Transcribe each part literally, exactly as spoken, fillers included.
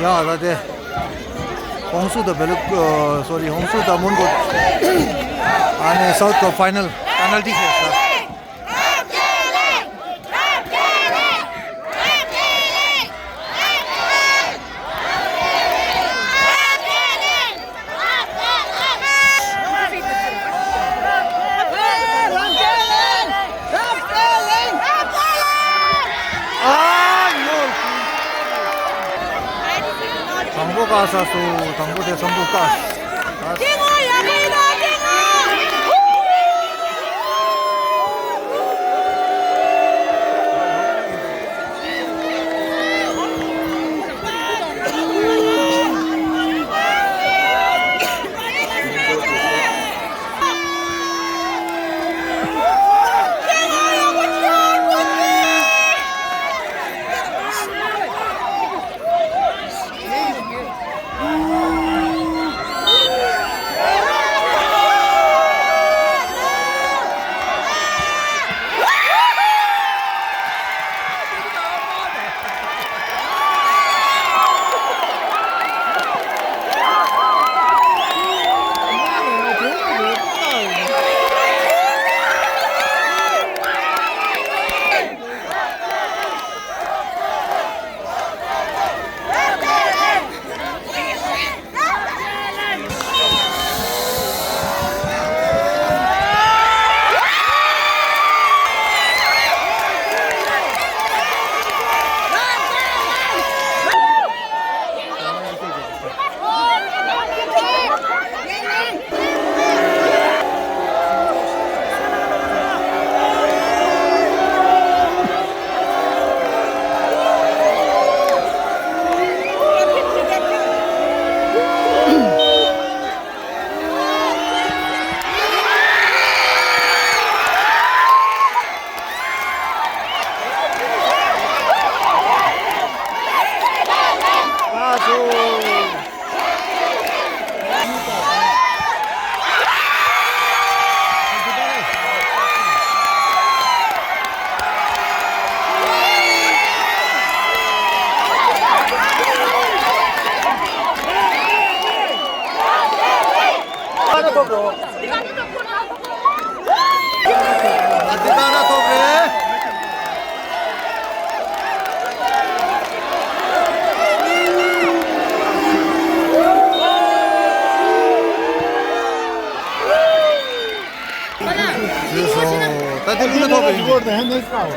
ཡ་ད་དེ། ཧོང་སུ་དང་བེ་ལུ་ཨ་སོ་རི། ཧོང་སུ་དང་མོན་གོ། ཨ་ནི་སའུ་ཐི་ཀོ་ཕའི་ནལ་པེ་ནལ་ཊི་ཁེལ་ས། དང་པོ་བཀག་ས་སོ། དང་པོ་དེ་གསུམ་པོ་བཀག་ད་དེ་ལུགས་ཐོབ་པའི་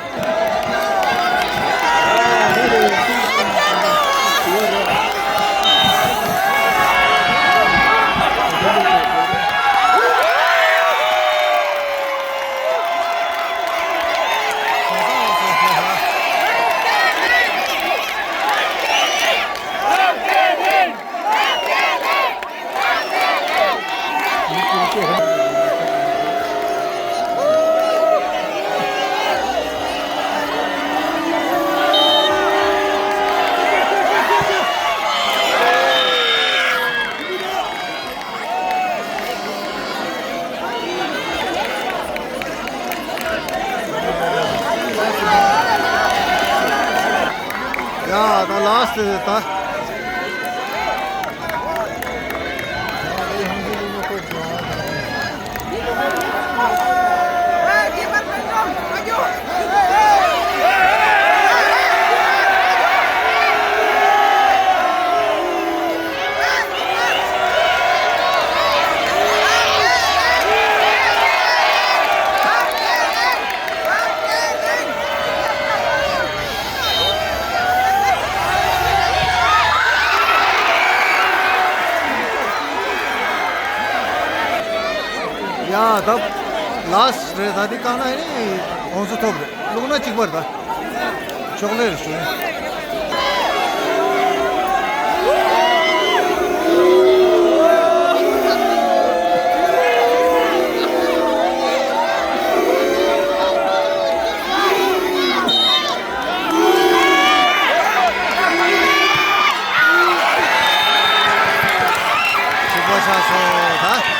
ཡ་ད་ལཱ་སི་ཊི་ད། ཡ་ད་ལཱ་སི་ཊི་རེད། ད་འདི་བཀག་ན་ཨེ་ནི་ཧོང་སུ་ཐོབ་རེད། བླུགས་ན་གཅིག་པ་རེད་ད། ཅོག་ལེ་རེད་ཞུ། གཅིག་པ་ཆགས་སོང་ད།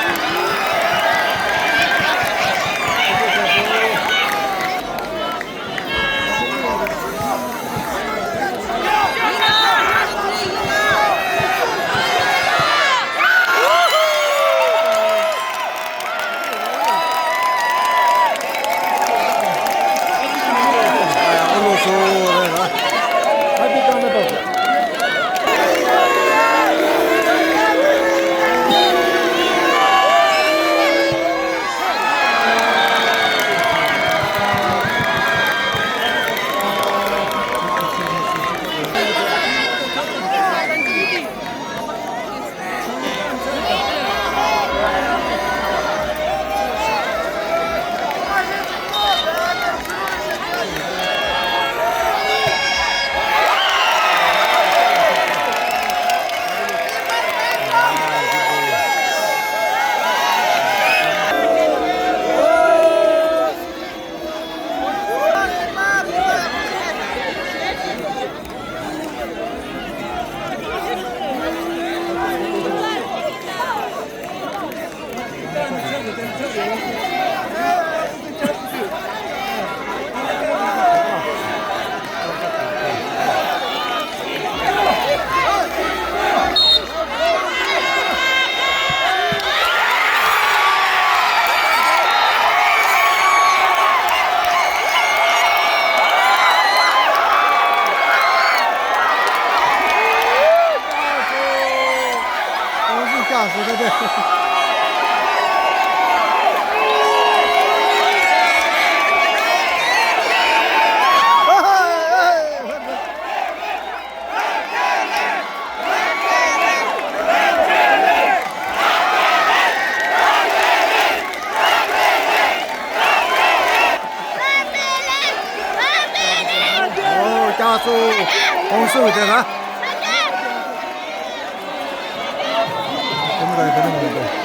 ཨོ་ཀྱག་སོ། ཧོན་སུར་དེ་ལ། དེ་མོ་རེད། དེ་མོ་རེད།